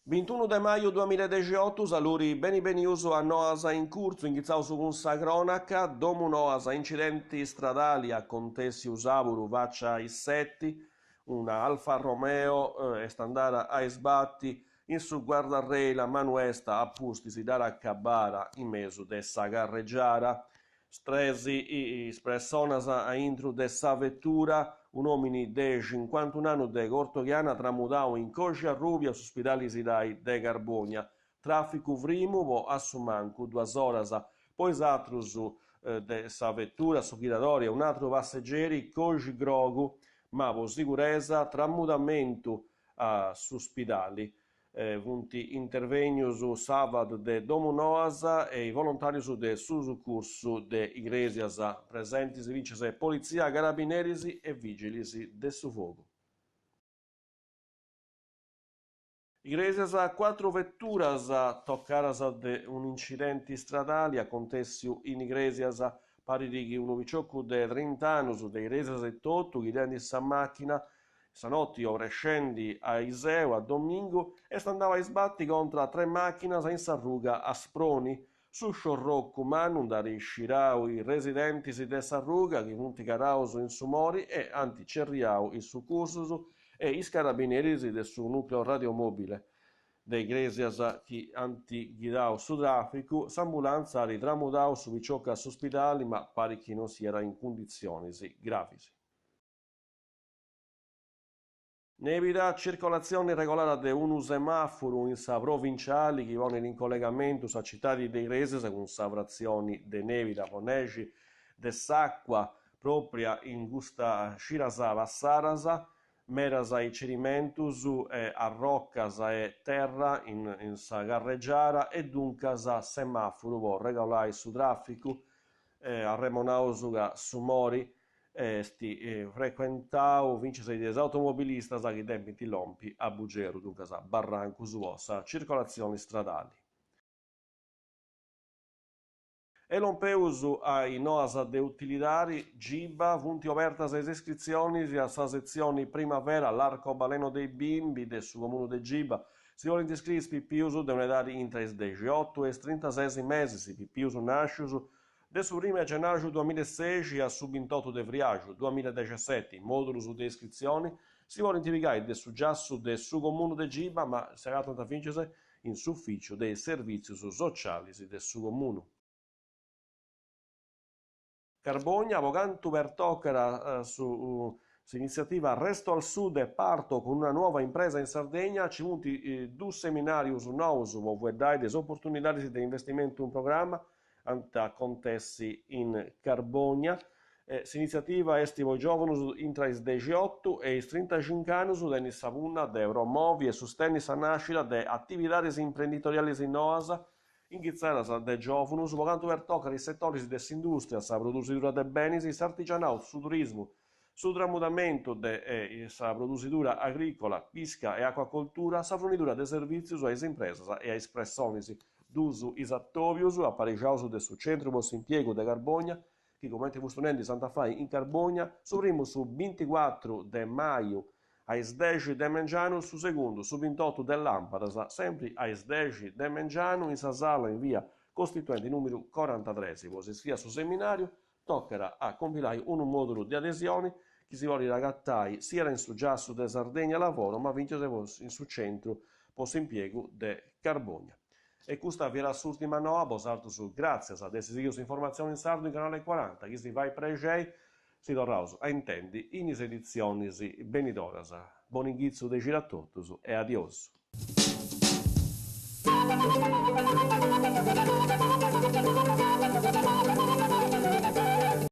Bintunu de maju duamillaedexiottu, saluri beni benius a Noas in Curtzu, inghitzaus cun sa cronaca, Domunoas, incidenti stradali acontèssiu sàburu faci a is seti, una Alfa Romeo est andada a isbati in su guardarrail a manu esta a pustis dd'at acabada in mesu de sa carregiada. Tres is pressonas a intru de sa vetura, un'òmini de cincuantun'annus de Cortoghiana tramudau in cosci arrùbia a su spidali Sidai de Carbònia. Tràficu frimu po a su mancu duas oras. Po is atrus de sa vetura, su ghidadori e un'atru passegeri cosci grogu, ma po siguresa tramudamentu a su spidali. Funt intervènnius s'Avad de Domunoas e is volontàrius de su Sucursu de Igrèsias, presentis fintzas politzia, carabineris e vìgilis de su fogu. Igrèsias, cuatru veturas tocadas de un'incidenti istradali acontèssiu in Igrèsias. Parit chi unu piciocu de trint'annus de Igrèsias etotu ghidendi sa màchina Sa noti, obrescendi a Iseu, a domingu, est andau a isbati contra a tres màchinas in s'arruga Asproni. Su sciorrocu mannu nd'at scidau is residentis de s'arruga chi funt calaus in su mori e ant cerriau is sucursus e is carabineris de su Nucleo Radiomobile de Igrèsias chi ant ghidau su tràficu. S'ambulantza at tramudau su piciocu a s'uspidali ma parit chi non siat in cunditzionis gravis. Nebida, circolatzioni regolada de unu semàfuru in sa provinciali chi ponit in collegamentu sa citadi de Igrèsias cun sa fratzioni de Nebida po nexi de s'àcua pròpia in custas cidas passadas, medas cedimentus e arrocas e terra in sa carregiada e duncas semàfuru po regolai su tràficu, arremonaus ca su mori Est frecuentau fintzas de is automobilistas chi depint lompi a Buggerru, duncas barrancus po sa circolatzioni stradali. E lompeus a is noas de utilidadi, Giba, funt obertas is iscritzionis a sa setzioni Primavera L'arcobaleno dei bimbi de su Comunu de Giba. Si podint iscriri is pipius de un'edadi intre is dexiotu e is trintases mesis, pipius nàscius De su primu 'e gennaxu duamillaesexi a su bintotu de friaxu duamillaedexeseti, mòdulus de iscritzioni si podint pigai de su giassu de su Comunu de Giba ma s'agatant fintzas in s'Ufìtziu de is Servìtzius Socialis de su Comunu. Carbogna, po cantu pertocat su s'initziativa Resto al Sud e parto con una nuova impresa in Sardegna, ci funt dus seminàrius nous po fueddai de is oportunidadis de investimentu in programma ant a acontessi in Carbogna. S'initziativa est po is giòvunus intra is dexiotu e is trintaxinc'annus, tenit sa punna de promovi e sustenni sa nàscida de atividadis imprenditorialis noas inghitzadas de giòvunus po cantu pertocat is setoris de s'indùstria, sa produsidura de benis, s'artigianau, su turismu, su tramudamentu de sa produsidura agrìcola, pisca e acuacoltura, sa frunidura de servìtzius a is impresas e a is pressonis. Dus is atòbius aparixaus de su Centru po s'Impiegu de Carbogna, chi cumenti fustu nendi s'ant a fai in Carbogna, su primu su binticuatru de maju a is dexi de mengianu, su segundu su bintotu de làmpadas, sempri a is dexi de mengianu in sa sala in via Costituenti nùmeru corantatres. Po s'iscriri a su seminàriu Tocat a compilai unu mòdulu de adesioni chi si podit agatai siat in su giassu de Sardegna Lavoro ma fintzas in su Centru po s'Impiegu de Carbogna. E custa fiat s'ùrtima noa, bosàterus gràtzias de essi sighiu s'informatzioni in sardu in Canale Cuaranta, chi si fait prexei si torraus a intendi in is editzionis benidoras. Bon'inghitzu de cida a totus e adiosu.